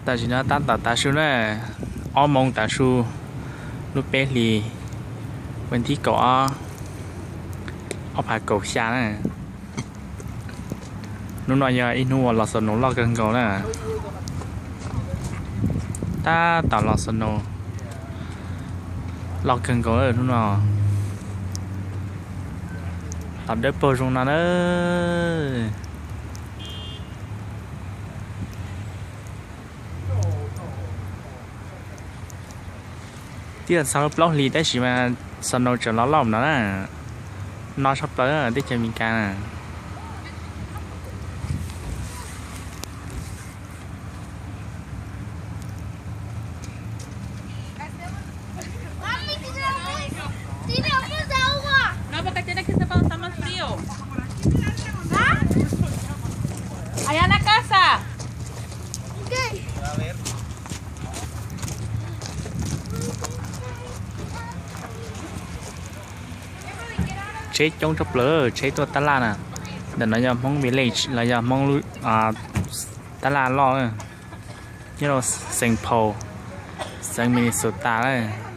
Tam sim no tab tom tav su na, ob moos tav su, lub peb hlis, vas thib kaum ob, ob phav kaum xya na. Hnub no yog ib hnub uas los snow loj kawg nkaus na. Tab tom los snow loj kawg nkaus hnub no. Los dawb paug zoo no na. Twb txog lub plaub hlis tab sis mas snow tseem los loj no na. No tshaj plaws teb chaws Amelikas na. No, porque tiene que ser cuando está más frío. Allá en la casa. Tsheb coob tshaj plaws, tsheb tuaj tab laj na. Ntawm no yog Hmoob Village los yog Hmoob tab laj loj, nyob rau Saint Paul, xeev Minnesota na.